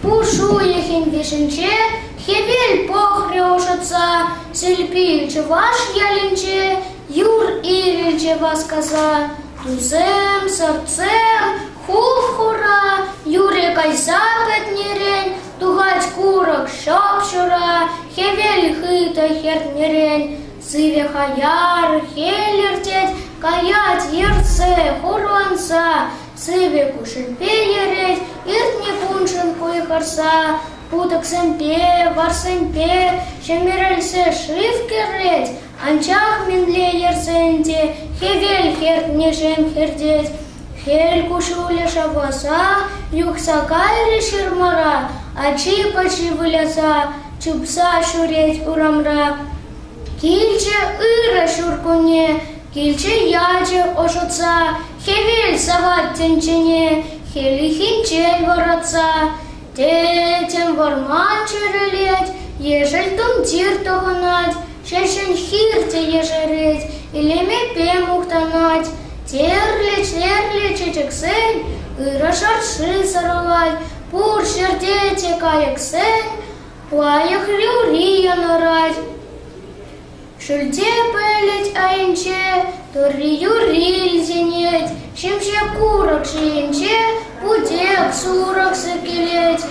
Пуш уйӑхӗн вӗҫӗнче хӗвел пӑхрӗ ӑшӑтса, Силпи чӑваш ялӗнче юр ирӗлчӗ васкаса. Тусем, сӑртсем, хуп-хура, юрӗ кайса пӗтнӗрен тухать курӑк шап-шура, хӗвел хытӑ хӗртнӗрен сивӗ хаяр хӗл иртет, каять йӗрсе, хурланса, сивӗ куҫҫульпе йӗрет, иртнӗ куншӑн хуйхӑрса, путӑксемпе, варсемпе ҫӗмӗрӗлсе шыв кӗрет, анчах мӗнле йӗрсен те хӗвел хӗртнӗҫем хӗртет. Хӗл куҫҫулӗ шавласа юхса кайрӗ ҫырмара, ачи-пӑчи выляса чупса ҫӳрет урамра. Килчӗ ырӑ ҫуркунне, килчӗ ячӗ ӑшӑтса, хӗвел савать тӗнчене хӗлӗхӗнчен вӑратса. Тӗтӗм вӑрман чӗрӗлет, ешӗл тумтир тӑхӑнать, ҫеҫен хир те ешерет, илемӗпе мухтанать. Тӗрлӗ-тӗрлӗ чечексен ырӑ шӑрши сарӑлать, пур ҫӗрте те кайӑксен лайӑх юрри янӑрать. Ҫӳлте пӗлӗт айӗнче тӑрри юрри илтӗнет, ҫемҫе курӑк ҫийӗнче путек, сурӑх сӗккелет.